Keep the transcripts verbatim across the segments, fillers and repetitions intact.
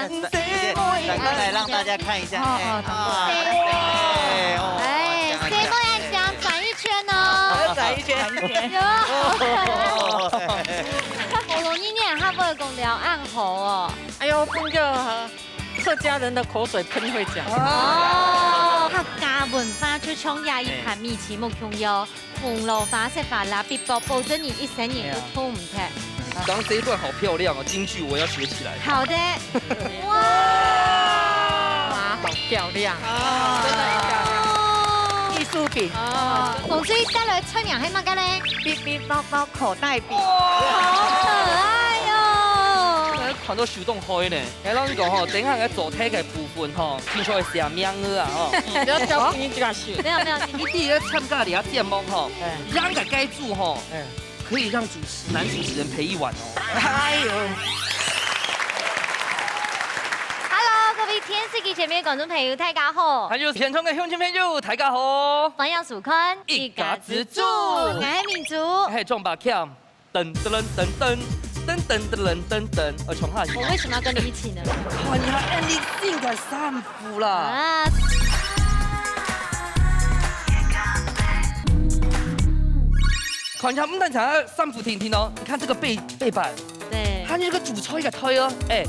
來，來讓大家看一下。哦，哦，哎，哦，哎，這樣，這樣，細妹恁樣轉一圈哦。還要轉一圈。有，好可愛。哦，你呢，還會講尞恁好哦。哎喲，朋友啊，客家人的口水噴會講。哦，客家文化就像這一盤米奇木共樣。 紅蘿蔔色，花啦嗶啵，保證你一生人都吐毋忒。剛這一段好漂亮哦，京劇我要學起來。好的。哇，好漂亮。哦，真的很漂亮。藝術品。哦，紅隊帶來菜名係麼个呢？嗶嗶啵啵口袋筆。好可愛哦。看到手動開呢。 𠊎摎你講吼，等下个做題个部分吼，聽說會寫名字啊吼。嗯，你要挑給你自家選。沒有，沒有，你，你第一個參加這個節目吼，哎。讓个該組吼，哎。可以讓主持，男主持人賠一碗哦。哎喲。Hello，各位電視機前面的觀眾朋友，大家好。還有線上个鄉親朋友，大家好。歡迎收看一家之煮。𠊎係明珠。𠊎係張百強。 噔噔噔噔噔噔噔噔噔噔，我唱下去。我為什麼要跟你一起呢？看一下Andy Sing个衫褲啦。啊。看一下，毋單淨衫褲定定哦，你看這個背，背板，對。它那個主菜个袋哦，哎，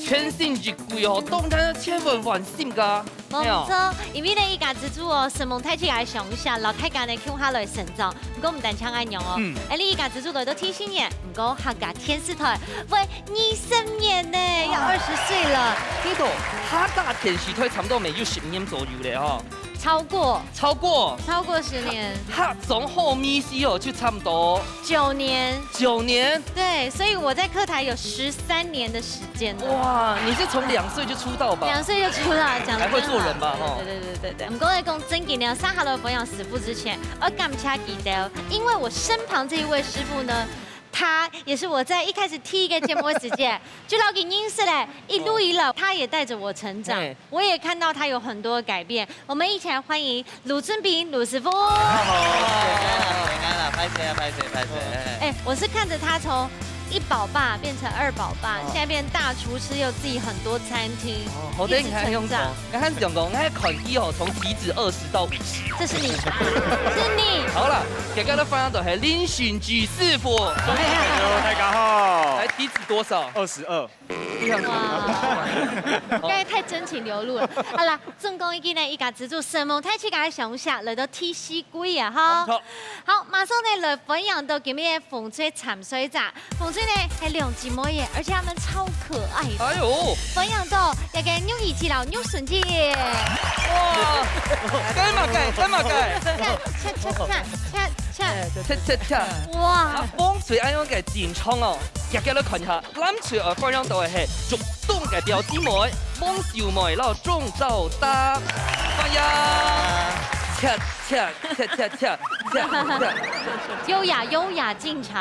全新一季哦，當然千萬換新个。 無錯，因為呢，一家之煮哦，承蒙大自家个賞識，摎大家呢共下來成長。毋過毋單淨恁樣哦，嗯。哎，你一家之煮來到第四年，毋過客家電視台會二十年呢，要二十歲了。這個客家電視台差不多乜有十年左右了吼。超過。超過。超過十年。客庄好味緒哦，就差不多 九年。九年？對，所以我在客台有十三年的時間了。哇，你是從兩歲就出道吧？兩歲就出道，講得真好。還會做人吧，吼。對，對，對，對，對。毋過愛講正經个，接下來分享師傅之前，愛感謝佢兜，因為我身旁這一位師傅呢，他也是我在一開始第一個節目的時間，就摎佢認識咧，一路以來，他也帶著我成長，嘿。我也看到他有很多的改變。我們一起來歡迎 盧俊斌，盧師傅。大家好，平安啦，平安啦，歹勢啊，歹勢，歹勢。哎，我是看著他從一寶爸變成二寶爸，哦。現在變大廚師，又自己很多餐廳，哦，好得你還用講，一直成長。𠊎還想講，𠊎看佢哦，從體脂二十到五十。這是你，是你。好啦，今日个分享就係林信吉師傅。Hello，大家好。來，體脂多少？二十二。 哇，剛才太真情流露了。好啦，總共已經呢，一家之煮承蒙大自家个賞識，來到第四季啊，哈。沒錯。好，馬上呢來分享到今日个紅隊參賽者。紅隊呢還兩姊妹耶，而且她們超可愛的。哎喲。分享到這個玉怡姐摎玉順姐。哇，該麼个，該麼个。恰恰恰恰恰。恰恰恰。哇。啊，紅隊恁樣个緊張哦，大家來看一下。 藍隊愛分享到个係竹東个表姊妹，黃秀妹摎鍾兆達。歡迎！恰，恰，恰，恰，恰，恰，恰。優雅，優雅進場。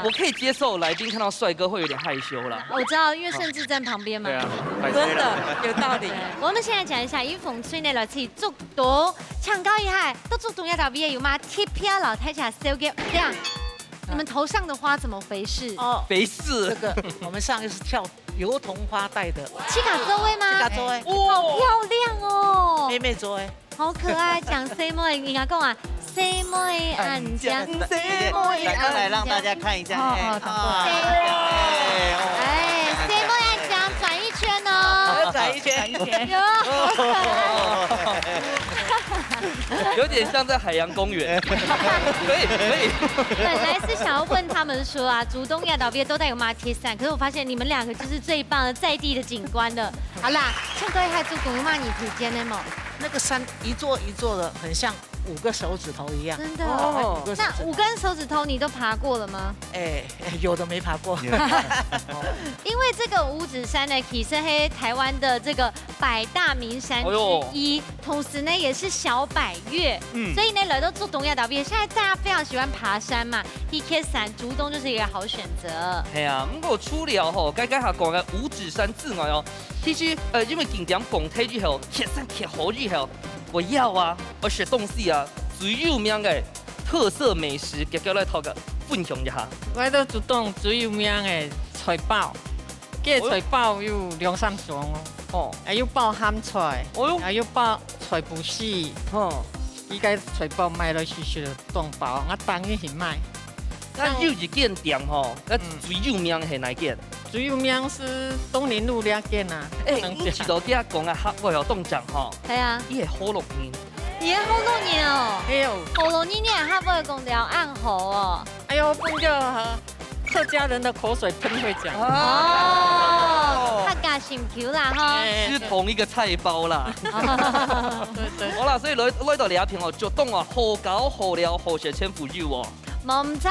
我，我可以接受來賓看到帥哥會有點害羞啦。我知道，因為順治站旁邊嘛。對啊，真的，有道理。對，我們先來講一下，因為紅隊呢來自竹東，請教一下，到竹東這搭位有麼特別摎大家紹介？這樣，你們頭上的花怎麼回事？哦，肥四。這個，我們上一次跳 油桐花帶的。自家做个嗎？自家做个。哇，好漂亮哦。妹妹做个。好可愛，像細妹，人家講啊，細妹恁靚，細妹恁靚。來，來讓大家看一下。哦，哦，哎，哦。哎，細妹恁靚，轉一圈哦。還要轉一圈。轉一圈。有。有點像在海洋公園。可以，可以。本來是想要問他們說啊，竹東這搭位到底有麼特色，可是我發現你們兩個就是最棒的在地的景觀了。好啦，唱歌還做公媽你推薦的嗎？那個山一座一座的，很像五個手指頭一樣。真的？哦。五個手指頭。那五根手指頭你都爬過了嗎？哎，有的沒爬過。因為這個五指山呢，其實係台灣的這個百大名山之一，哎喲。同時呢，也是小百岳。嗯。所以呢，來到竹東這搭位，現在大家非常喜歡爬山嘛，去蹶山，竹東就是一個好選擇。係啊，毋過除了吼，該該下講个五指山之外哦，其實，呃，因為景點講忒以後，蹶山蹶好以後，我要啊，我食東西啊，最有名个特色美食，遽遽來同大家分享一下。來到竹東最有名个菜包。佢个菜包有兩三種哦。哦。還有包鹹菜，哦喲。還有包菜脯絲。吼。佢个菜包買來時時就當包，𠊎當然去買。該有一間店吼，該嗯。最有名係哪間？最有名係東寧路這間啊。哎，你知道佢講个客話哦，當正吼。係啊。佢係河洛人。 你个河洛人哦，哎喲。河洛人你還會講了恁好哦。哎喲，分个客家人的口水噴會講。哦，客家心臼啦哈。哎，是同一個菜包啦。對，對。好啦，所以來，來到這片哦，就當啊，好搞、好料、好食全部有哦。無毋著，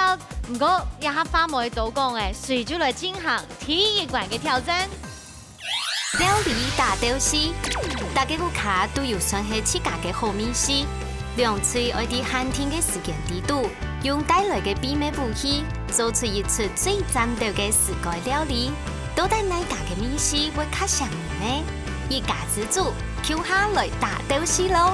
毋過這下話無多講誒，隨就來進行第一關个挑戰。 料理大鬥敘，大家屋下都有算係自家个好味緒，兩隊愛在限定个時間裡肚，用帶來个秘密武器，做出一出最讚鬥个自家料理。到底哪家个味緒會較餳人呢？一家之煮，共下來大鬥敘囉！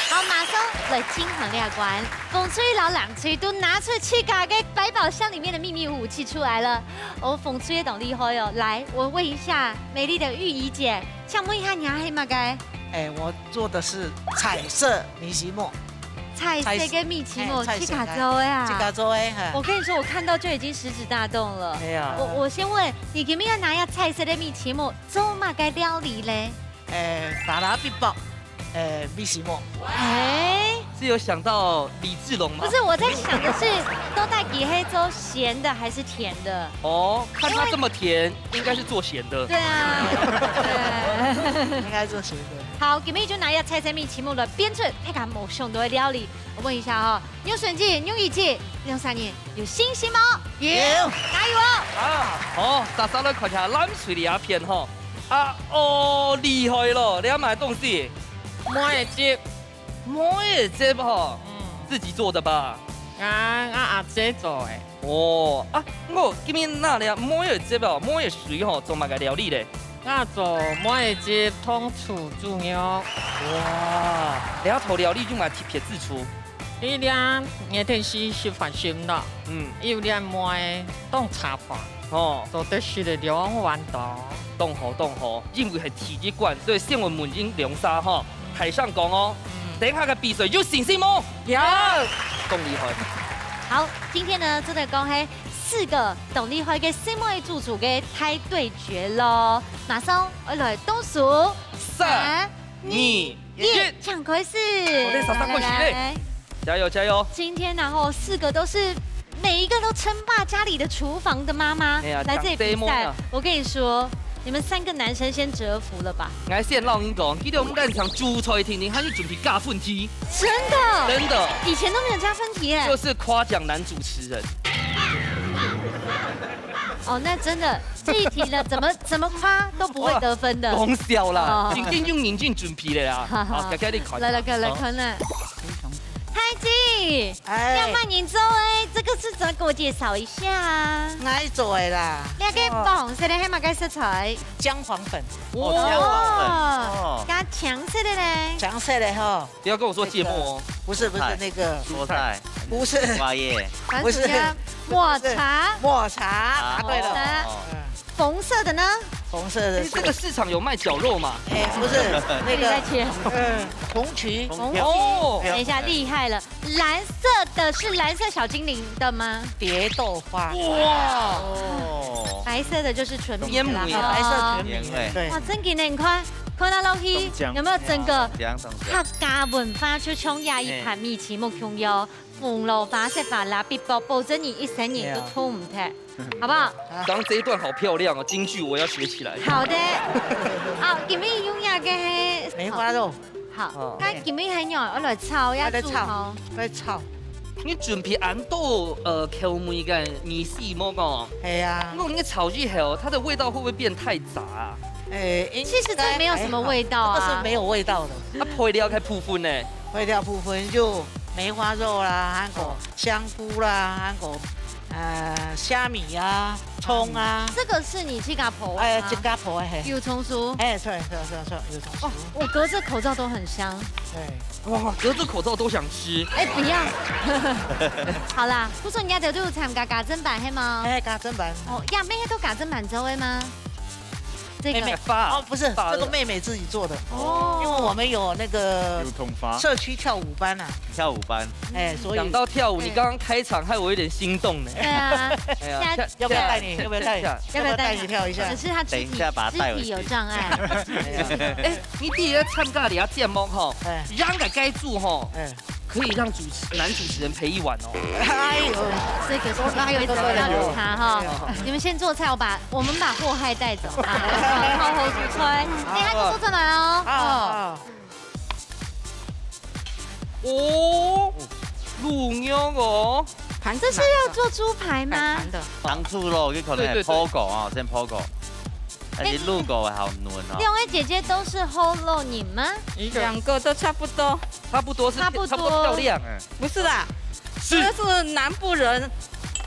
好，馬上來進行這關。紅隊摎藍隊都拿出自家个百寶箱裡面的秘密武器出來了。 哦，紅隊當厲害哦。來，我問一下美麗的玉怡姐，請問一下，你係麼个？哎，我做的是彩色米篩目。彩色个米篩目，彩色，哎，自家做个啊？自家做个，哈。我跟你說，我看到就已經食指大動了。哎呀。我，我先問，你今日愛拿這彩色个米篩目做麼个料理咧？ 誒，打打枇杷，誒，米篩目。哎。是有想到李志龍嗎？不是，我在想的是，到底佢係做鹹的還是甜的？哦，看他這麼甜，應該是做鹹的。對啊，對。應該做鹹的。好，今日就拿這彩色米篩目來變出大家無想到个料理。我問一下哈， 玉順姐、玉怡姐，兩儕人有信心無？有。加油哦！啊，好，大家來看一下藍隊這片吼。啊，哦，厲害咯，這麼个東西？梅仔汁。梅仔汁吼，嗯。自己做的吧？啊，啊，阿姐做的。哦，啊，𠊎今日拿這梅仔汁哦，梅仔水吼，做麼个料理咧？𠊎做梅仔汁糖醋豬肉。哇，這道料理有麼个特別之處？ 佢這熱天時食飯心咯，嗯。有這梅當茶飯，哦。做得食得兩碗多。當好，當好，因為係第一關，所以先問問恁兩儕吼，嗯。大聲講哦，嗯。等下个比賽有信心無？有。當厲害。好，今天呢，做得講係四個當厲害个細妹主廚个大對決咯，馬上愛來倒數，三、三、二、 一，請開始。我在沙沙過去嘞。來，來，來。加油，加油。今天然後四個都是每一個都稱霸家裡的廚房的媽媽，哎呀，來這裡比賽，講這麼啊。我跟你說，你們三個男生先折服了吧？𠊎先摎你講，佢兜毋單淨煮菜定定，還有準備加分題。真的？真的。以前都沒有加分題耶。就是誇獎男主持人。哦，那真的，這一題呢，怎麼，怎麼誇都不會得分的。哇，講笑啦，哦。已經用眼睛準備了啦。好，好，好。該，該你看一下。來，來，來，來，哦。看啊。嗨，姐，哎。這麼你做的，這個是怎麼給我介紹一下啊？𠊎做的啦。這個紅色的係麼个色彩？薑黃粉。哦，薑黃粉。哦。哦。該青色的呢？青色的吼。 不要跟我說芥末哦。那個，不是，不是，那個，蔬菜。不是。花葉。番薯啊，不是，抹茶。不是，抹茶，答對了。抹茶。哦。嗯。紅色的呢？紅色的是，哎，這個市場有賣絞肉嗎？哎，不是，那個，自己在切。嗯，紅麴。紅麴。哦。等一下，厲害了。藍色的是藍色小精靈的嗎？蝶豆花。哇。哦。白色的就是純米的啦。煙梅啊。白色純米，煙味。對。哇，真的呢，你看， 看下落去，有沒有整個客家文化就像這一盤米篩目共樣，紅蘿蔔、色白、拉比包，保證你一生人都拖毋忒，好不好？剛這一段好漂亮哦，金句我要學起來。好的。好，今日用這個係梅花肉。好，哦。該今日還有，𠊎來炒，愛來炒，愛來炒。 你準備恁多，呃，口味个米篩目哦。係啊。𠊎講你炒以後，它的味道會不會變太雜啊？哎，應該還好。其實這沒有什麼味道啊。這個是沒有味道的。啊，配料个部分呢？配料部分就梅花肉啦，還有香菇啦，還有，呃，蝦米啊、蔥啊，這個是你自家烰个嗎？哎，自家烰个，嘿。有蔥酥。哎，對，對，對，對，有蔥酥。哦，我隔着口罩都很香。對。哇，隔着口罩都想吃。哎，不要。好啦，故所你兜都有參加家政班，係無？哎，家政班。哦，呀，每日都家政班做个嗎？這個。妹妹發啊，哦，不是，發了。這個妹妹自己做的。哦。因為我們有那個流通發。社區跳舞班啊。跳舞班。哎，所以。講到跳舞，你剛剛開場害我有點心動呢。對啊。哎呀，現在要不要帶你？要不要帶你？要不要帶你？要不要帶你跳一下？可是他肢體，等一下把他帶回去。肢體有障礙。哎，你第一个參加你个節目吼，哎。讓个該組吼，哎。 可以讓主持，男主持人陪一晚哦。哎呦，這個是不要理他哈。哎呦。你們先做菜，我把，我們把禍害帶走啊，好好煮菜。哎，他就坐這來哦。啊，哦。哦，滷肉哦。這是要做豬排嗎？當初咯，佢可能係烰過啊，先烰過。而且滷過會好嫩哦。兩位姐姐都是烰肉人嗎？兩個都差不多。 差不多是，差不多。差不多漂亮哎。不是啦，是。這是南部人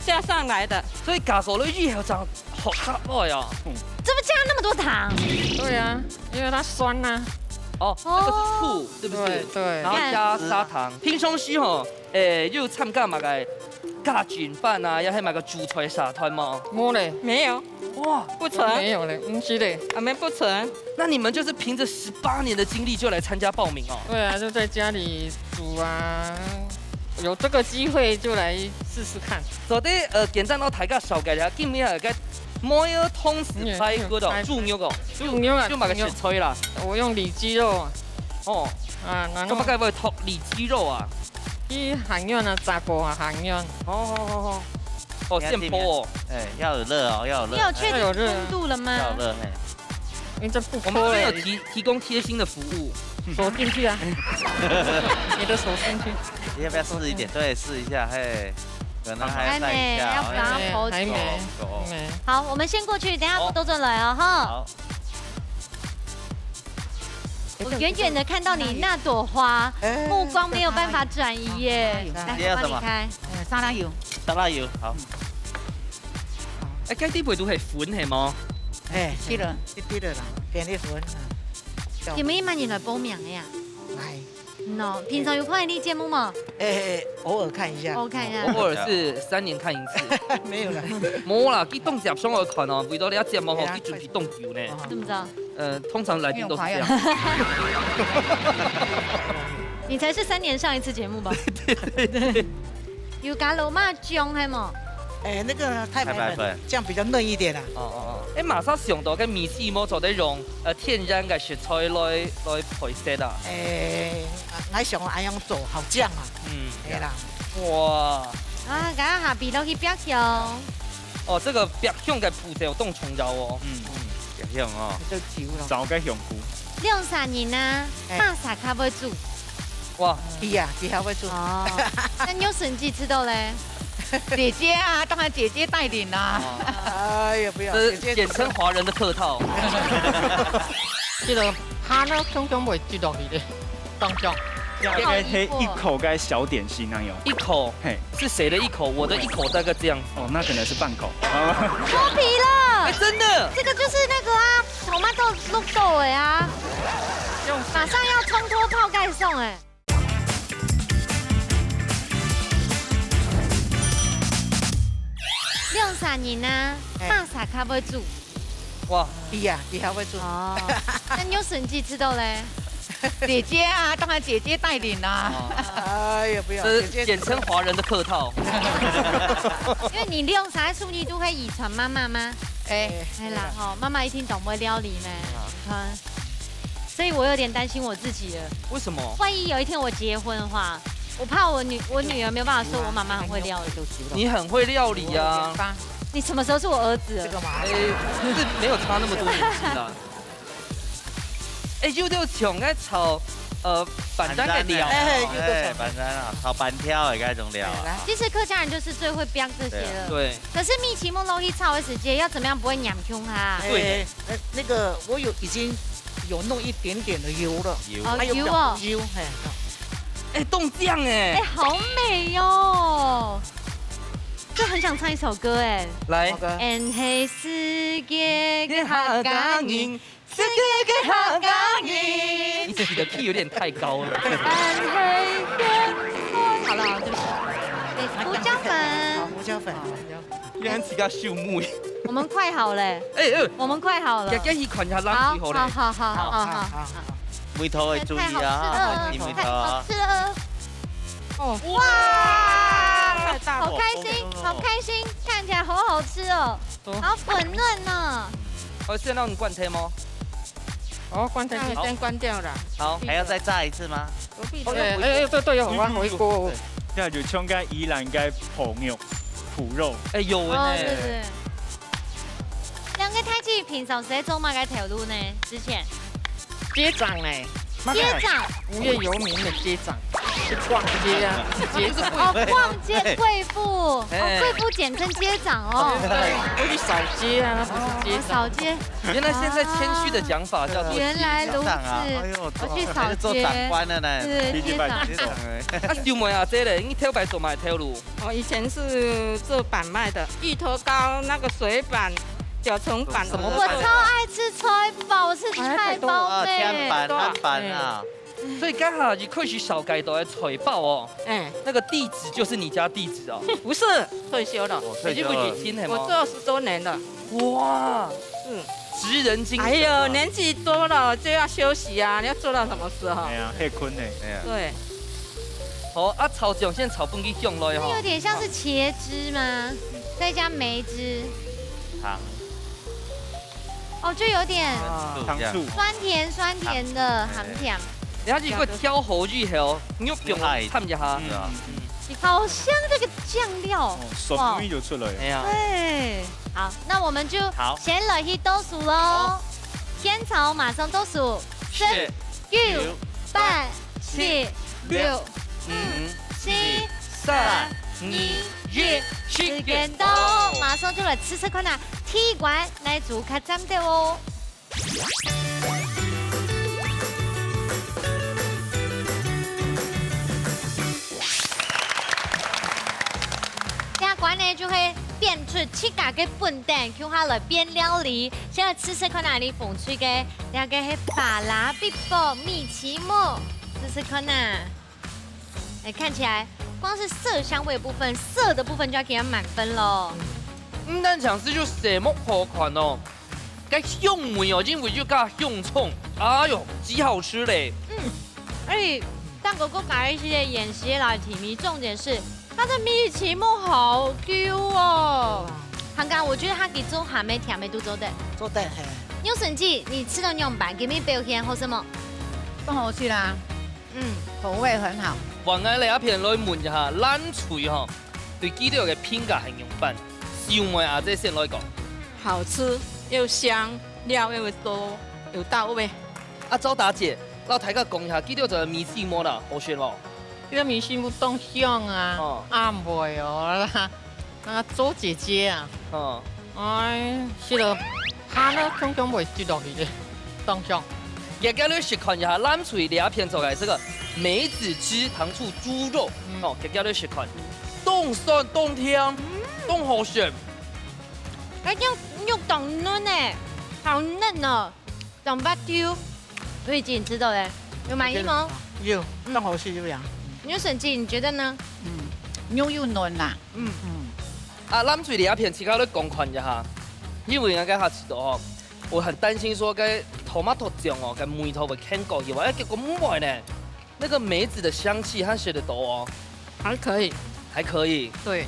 加上來的。所以加上了以後正好吃落呀。怎麼加那麼多糖？對啊，因為它酸啊。哦，那個是醋，是不是？對，對。然後加砂糖。平常時吼，誒，有參加麼个家政班啊，也係麼个煮菜社團無？無咧。沒有。 哇，不成。沒有咧，毋係咧。啊，沒不成。那你們就是憑著十八年的經歷就來參加報名哦？對啊，就在家裡煮啊，有這個機會就來試試看。所以，呃，簡單同大家紹介一下，今日个妹仔同事排骨哦，嗯，豬肉哦，豬肉啊，就買個食材啦。我用里肌肉啊。哦，啊，然後，做麼个會擇里肌肉啊？去行院啊，炸過啊，行院。哦，哦，哦，哦。哦，現烰哦。哎，要有熱哦，要有熱。你有確定溫度了嗎？要有熱，嘿。因為這不烰欸。我們這邊有提，提供貼心的服務。手進去啊。你的手進去。你要不要試一點？對，試一下，嘿。可能還要再一下，還沒，要把它烰起來。還沒，還沒。好，我們先過去，等一下都轉來哦，哈。好。 我遠遠地看到你那朵花，哎，目光沒有辦法轉移耶。來，這是什麼？我幫你開。呃，沙拉油。沙拉油，好。哎，該底背都係粉係無？哎，係了，一滴的啦，便利粉啊。有沒有蠻多人來報名的呀？來。 喏，平常有看你節目無？哎，哎，偶爾看一下。我看一下。偶爾是三年看一次。沒有啦。無啦，佢當接上來看哦，為到你節目吼，哎呀，佢準備當久呢。哦。怎麼知道？呃，通常來賓都是這樣。你才是三年上一次節目吧？對，對，對。有加羅馬醬係無？哎，那個太白粉，太白粉。這樣比較嫩一點啊。哦，哦，哦。哎，馬上想到該味緒無做得用，呃，天然个食材來，來配色啊。哎， 啊，𠊎想愛恁樣做，好醬啊。嗯。係啦。哇。啊，該下邊落去煏香。哦，這個煏香个步驟當重要哦。嗯，嗯，煏香哦。就煮咯。找个香菇。兩儕人啊，哎。麼儕較會煮？哇。佢啊，佢較會煮。哦，該肉筍幾時到咧？姐姐啊，當然姐姐帶領啊。哦。哎呀，不要，這是簡稱華人的客套。姐姐。這個蝦呢，通常會擠落去的。 當香。這個係一口个小點心那樣。一口？嘿。是誰的一口？我的一口大概這樣。哦，那可能是半口。脫皮了。哎，真的。這個就是那個啊，tomato look到的啊，馬上要沖脫泡蓋送哎。兩儕人啊，哎。麼儕較會煮？ 哇。佢啊，佢較會煮。哦，該肉筍幾時到咧？姐姐啊，當然姐姐帶領啊。哦。哎呀，不要，這是簡稱華人的客套。姐姐。因為你兩儕个手藝都係遺傳媽媽嗎？哎。係啦，吼，媽媽一定當會料理呢，你看。所以我有點擔心我自己了。為什麼？萬一有一天我結婚的話，我怕我女，我女兒沒有辦法說我媽媽很會料理。你很會料理啊。你什麼時候是我兒子了？這個嘛。哎，是沒有差那麼多年紀啦。哎，有兜像該炒，呃，番茄个料。哎，有兜像。哎，番茄啊，炒粄條的該種料啊。哎，來。其實客家人就是最會煏這些了。對啊。對。可是米奇木落去炒的時間，要怎麼樣不會黏窮它？對。哎，哎，那個我有，已經有弄一點點的油了。油。哦，還有表油哦。油，嘿。哎，當靚哎。哎，好美喲。就很想唱一首歌哎。来，好歌。俺係世界个客家人，世界个客家人。你起的 key 有点太高了。俺係天台。好了，对不起。哎，胡椒粉好，，胡椒粉。原来自家秀木。我们快好嘞，哎哎，我们快好了。大家去看一下冷好，水好嘞。好好好好好好。梅头要注意啊，太好吃了，你梅头太好啊。吃了。哦，哇，太大了。好开心，好开心，看起来好好吃哦，哦好粉嫩呢。好，现在让你灌汤吗？哦，关掉，你先关掉了。好，还要再炸一次吗？对，哎哎，对对，有啊，回锅。這就像該宜蘭該烰肉、烰肉，哎有哦，呢。对对对。兩个太太平常時在做麼个頭路呢？之前街长呢？街长无业游民的街长，去逛街啊，街长。哦，逛街贵妇，哦，哎贵妇简称街长哦。我去扫街啊，那不是街长。哦，扫街，原来现在谦虚的讲法叫做原来如此。长啊，哎呦，我去扫还是做长街，官的呢。是街长。这种哎。啊，秀妹啊，这嘞，你头擺做麼个頭路？我以前是做板卖的，芋头糕、那个水板、九层板什么都我超爱吃菜包，我吃菜包啊，妹。天板、汉板啊，所以刚好一开始紹介到个菜包哦，哎，那个地址就是你家地址哦。不是退休了，我已经不退休了几。天了吗？我做十多年了。哇，嗯，职人精神啊。哎呦，年纪多了就要休息啊，你要做到什么时候哎？呀，黑坤呢，哎呀，对，好啊，炒酱先炒分佢香落去哈那有。点像是茄汁吗？再加梅汁。糖。哦，就有点糖醋。酸甜酸甜的鹹甜，然后如果挑好以后，你又不用烫一下。是啊，好香这个酱料哦，。酸味就出來了。哎呀，对，好，那我们就好先来去倒数喽。仙草马上倒数，十、是九、八、七、六、五、四、三、二、一，时间到，马上就来试试看啊，第一关来做客站的哦。 這關呢就係變出自家个本等，共下來變料理。先來試試看啊，你紅隊个，這个係巴拉比波米奇木，試試看啊。哎，看起來光是色香味的部分，色的部分就要給它滿分咯。毋單淨係有色目好看哦，該香味哦，因為又加香蔥，哎喲，極好吃嘞。而且蛋哥哥加一些芫荽來提味，重點是它的米奇木好Q哦。涵哥，我覺得它可以做鹹的、甜的都做得。做得嘿，牛神記，你吃到仰般，給你表現好什麼？當好食啦，嗯，口味很好。往來這片來問一下，冷菜吼，對佢兜个評價係仰般？秀妹阿姐先來講。好吃又香，料又多，有到位。啊，周大姐，摎大家講一下，佢兜做个米奇木啦，好食咯。這个米奇木當香啊，哦啊毋會哦啦，那个周姐姐啊，哦，哎，食了，它呢，香香味食落去的，當香。也該來試看一下，冷菜這片做个這个梅子汁糖醋豬肉，哦，也該來試看，當酸當甜，當好食。哎，肉肉當嫩哎，好嫩哦，當滑溜。瑞姐，你吃到嘞，有滿意嗎？有，當好食有影。牛神記，你覺得呢？嗯，肉又嫩啦。嗯，嗯，啊，冷菜這片自家來講看一下，因為𠊎該下試到哦，我很擔心說該tomato醬哦，該味道會牽過去，哎，結果毋會呢。那個梅子的香氣還食得到哦，還可以，還可以。對，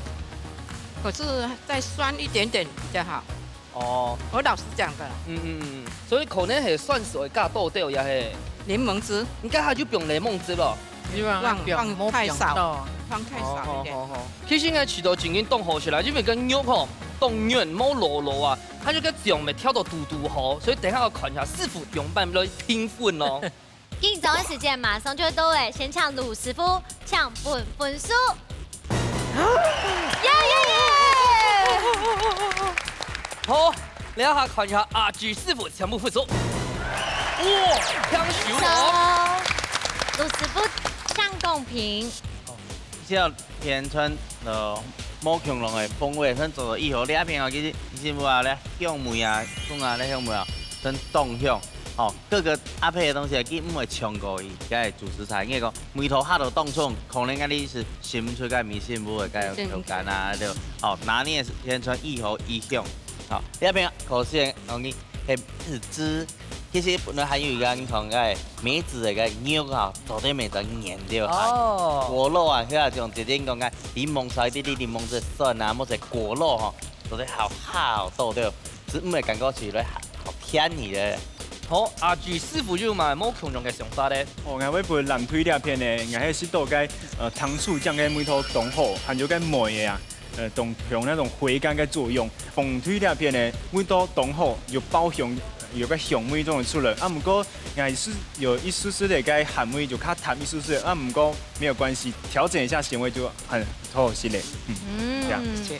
可是再酸一點點比較好。哦，我老實講的啦，嗯嗯嗯，所以可能係酸水加多點也係。檸檬汁你該下就毋用檸檬汁咯。你講放放放太少到，放太少一點。好好好，其實𠊎試到正經當好食啦，因為該肉吼當軟無老老啊，佢就該醬味調到堵堵好，所以等下愛看一下師傅仰般來評分咯。 緊張个時間馬上就會到咧，先請盧師傅請分分數。耶耶耶！好，這下看一下阿志師傅請分分數。哇，強手哦！盧師傅請講評。這片穿了無共樣个風味，像做到以後，你一片哦，其實你信無啊，你香味啊，講啊，你香味啊，真當香。哦，各个阿配个東西，佢毋會搶過去，該主食材，應該講味道下到當重，可能該你係尋毋出該米線屋个該口感啊，對，哦，拿捏完全以後一香。好，你一片可惜，哦，你係汁，其實本來還有一個你看該梅子个該肉啊，做得梅子黏掉下。哦。果肉啊，佢啊，像姐姐講个，檸檬少一滴滴檸檬汁酸啊，或者果肉吼，做得好好多對。 食物个感覺起來好，好甜去咧。好，阿志師傅有無無共樣个想法咧？哦，𠊎會分藍隊這片呢，𠊎係食到該，呃，糖醋醬个味道當好，還有該梅个啊，呃，當有那種回甘个作用。紅隊這片呢，味道當好，有爆香，有个香味種出來。啊，毋過𠊎係有一絲絲个該鹹味，就較淡一絲絲。啊，毋過沒有關係，調整一下鹹味就很好食咧。嗯，嗯，這樣。謝謝。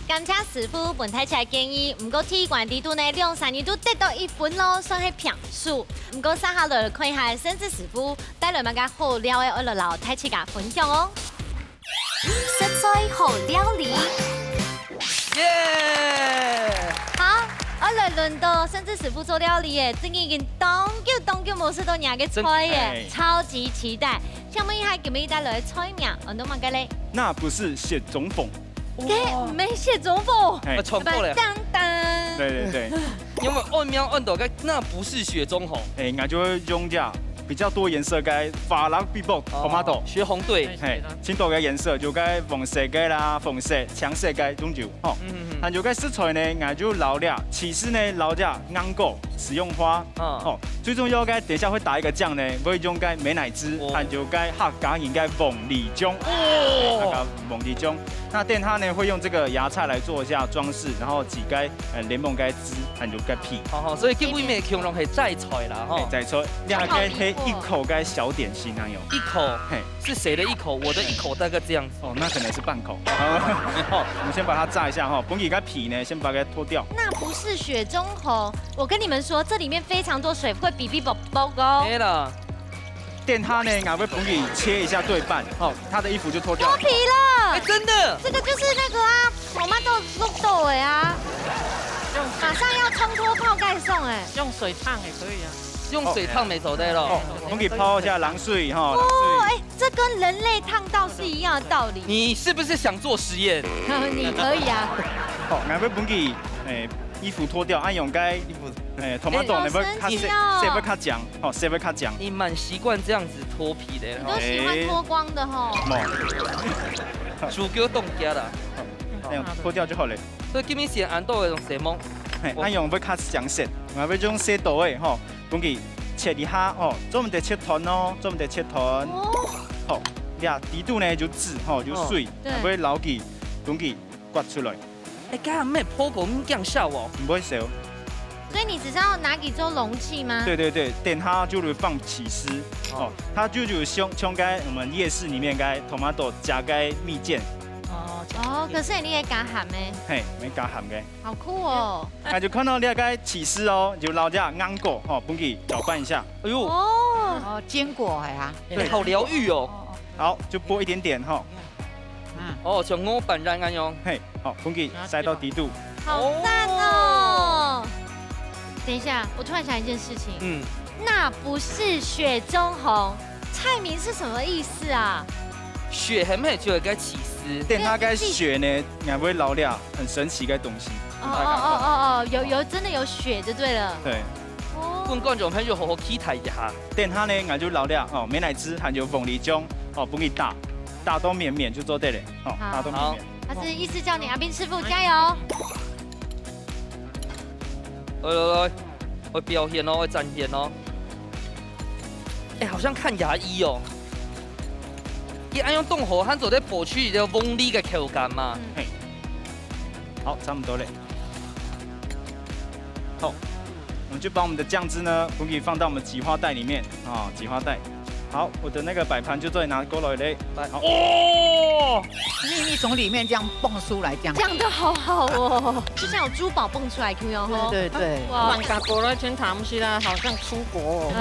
感謝師傅分大家建議，毋過第一關裡肚呢，兩儕人都得到一分咯，算係平手。毋過，接下來看一下盛智師傅帶來麼个好料个，愛來摎大自家分享哦。食材好料理。耶！好，愛來輪到盛智師傅做料理耶，真个已經當久當久無食到你个菜耶，真，哎。超級期待。請問一下，今日帶來个菜名，安到麼个咧？那不是雪中紅。 該毋係雪中紅。嘿。啊，重複咧。噹噹。對對對。因為按名按到該，那不是雪中紅。哎，𠊎就會用這比較多顏色个花蘭比博tomato。哦，血紅隊。嘿，盡多个顏色，就該黃色个啦、紅色、青色个攏有，吼。嗯嗯嗯。還有該食材呢，𠊎就摎這，起司呢摎這硬果、食用花， 嗯。哦，最重要个，等一下會打一個醬呢，會用該美乃滋，哦。還有該客家人个鳳梨醬。哦。那個鳳梨醬，那等下呢，會用這個芽菜來做一下裝飾，然後擠該，呃，檸檬該汁，還有該皮。好好，所以基本面共樣係齋菜啦，吼。哎，齋菜，這個係一口該小點心那樣。一口，嘿。是誰的一口？我的一口大概這樣子。哦，那可能是半口。我們先把它炸一下哈，分佢該皮呢，先把它脫掉。那不是雪中紅， 我跟你們說，這裡面非常多水，會嗶嗶啵啵哦。對了。等下呢，𠊎會分佢切一下對半，吼，他的衣服就脫掉了。脫皮了。哎，真的。這個就是那個啊，tomato做豆的啊，馬上要沖脫泡蓋送哎。用水燙也可以啊。用水燙沒走對了。哦，分佢泡一下冷水，吼，冷水。哦，哎，這跟人類燙到是一樣的道理。你是不是想做實驗？你可以啊。好，𠊎會分佢，哎， 衣服脫掉，恁樣該，衣服，哎，tomato呢會較色，哎，色會較靚，吼，色會較靚。你蠻習慣這樣子脫皮的，你都喜歡脫光的吼。哎，無。手腳凍結啦。恁樣脫掉就好了。所以今日先安到个用色目。嘿，恁樣會較靚色，𠊎會用細刀个，吼，分佢切一下，吼，做毋得切斷哦，做毋得切斷。哦。好，這底肚呢有汁，吼，有水，哦，對。會摎佢，分佢刮出來。 哎，該還無泡過，你這樣笑哦。毋會燒。所以你只是要拿去做容器嗎？對對對，等下就會放起司，哦，哦。它就有像，像該我們夜市裡面該tomato加該蜜餞。哦，哦，可是你也加鹹咩？嘿，無加鹹个。好酷哦。那就看到這個起司哦，就摎這硬果，吼，分佢攪拌一下。哎呦。哦。哦，堅果哎呀。哎，好療癒哦。好，就剝一點點，吼。 嗯。哦，像鵝板染恁樣。嘿，好，分佢塞到底肚。好讚哦！等一下，我突然想一件事情。嗯。那不是雪中紅，菜名是什麼意思啊？雪係毋係就係該起司？等下該雪呢，𠊎會摎這很神奇个東西。哦哦哦哦哦，有有真的有雪就對了。對。哦。分觀眾朋友好好期待一下。等下呢，𠊎就摎這哦，美乃滋還有鳳梨醬哦，分佢打，打到綿綿就做得了。 好，好。大家都明白。好。他是意思叫你阿斌師傅加油。來來來，愛表現哦，愛展現哦。哎，好像看牙醫哦。佢恁樣動火，還做得保持一個鳳梨个口感嘛。嗯。嘿。好，差不多了。好，我們就把我們的醬汁呢，分別放到我們擠花袋裡面啊，擠花袋。 好，我的那個擺盤就做得拿過來嘞。來，好。哦！秘密從裡面這樣蹦出來，這樣。講得好好哦，就像有珠寶蹦出來一樣吼。對對對。哇。萬家過來全談不是啦，好像出國哦。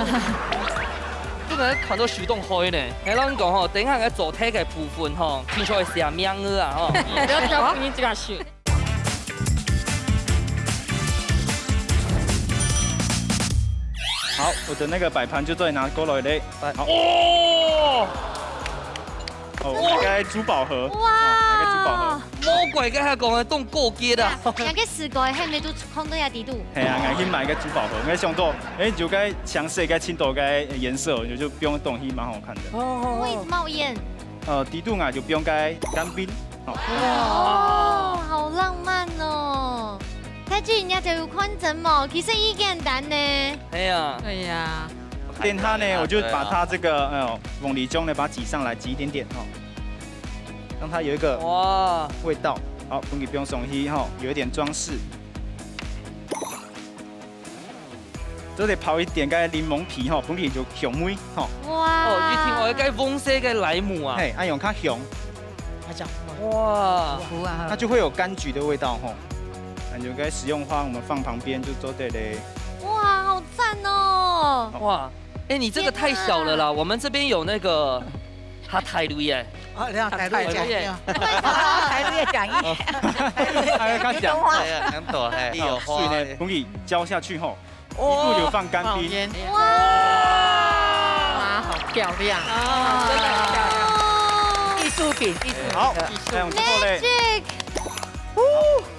不 𠊎看到手當開呢，係人講吼，等下个做題个部分吼，聽說會寫名字啊吼。不要挑拨你這個手。好，我的那個擺盤就做得拿過來嘞。擺-好。哦！哦，該珠寶盒。哇！哦，那個珠寶盒。魔鬼剛才講个當高級啊。兩個四個，還沒都放到這底肚。係啊，𠊎去買個珠寶盒，𠊎想到，哎，就該牆色該青豆該顏色，就就不用東西，蠻好看的。哦，哦，哦。為什麼要演？呃，底肚啊就不用該乾冰。哦。哦，好浪漫哦。泰劇人家就有看真無？其實已簡單呢。係啊。對呀。等下呢，我就把它這個，呃，鳳梨醬呢，把它擠上來，擠一點點，哦，讓它有一個哇。味道。好，分佢放上去，吼，有一點裝飾。這裡泡一點該檸檬皮，吼，分佢有香味，吼。哇。哦，一聽哦，該黃色个萊姆啊。嘿，啊，用較香。哇。苦啊。它就會有柑橘的味道，吼。那就該食用花，我們放旁邊就做得嘞。哇，好讚哦。哇，哎，你這個太小了啦，天啊。我們這邊有那個 客大類耶。哦，你看大陸講，大陸耶。大陸也講一。哎呀，他講。哎呀，很多，哎，有花。水呢，容易浇下去吼。哦。一度有放乾冰。哇。哇，好漂亮。哦，真的很漂亮。藝術品，藝術品。好，藝術。那我們最後嘞。Magic。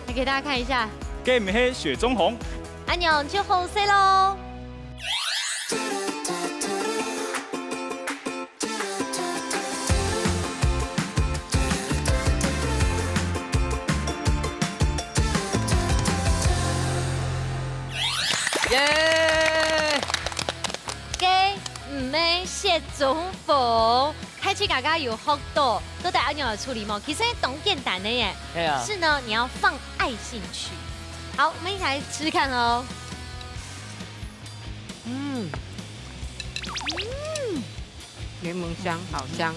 來給大家看一下。給你們黑雪中紅。恁樣就好勢咯。 耶！該毋係雪中紅，大家剛剛有學到，到底愛仰般處理無？其實當簡單个耶。係啊。是呢，你要放愛心去。好，我們一起來吃吃看哦。嗯。嗯。 檸檬香，好香。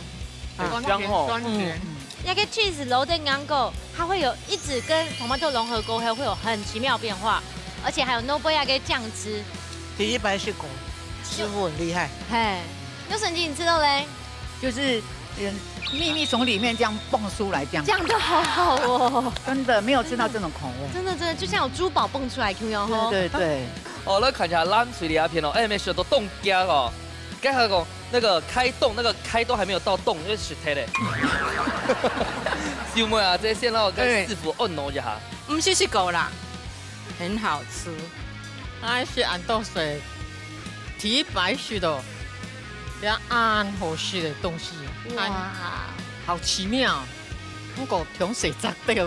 很香哦。酸甜。嗯。那個cheese落在剛剛，它會有一直跟tomato融合過後，會有很奇妙的變化，而且還有Nobuya个醬汁。第一擺食過，師傅很厲害。嘿，有神奇，你吃到嘞？就是，嗯，秘密從裡面這樣蹦出來，這樣。醬都好好哦。真的，沒有吃到這種口味。真的，真的，就像有珠寶蹦出來，Q樣吼。對，對，對。哦，來看一下藍水里阿片哦，哎，沒想到凍僵哦。 該還講，那個開動，那個開都還沒有到動，就食忒咧。小妹啊，這先讓我跟師傅按摩一下。毋係食過啦，很好吃。哎，係恁多水，第一擺食到，這恁好食个東西，哇。哎，好奇妙。 毋過甜水炸掉。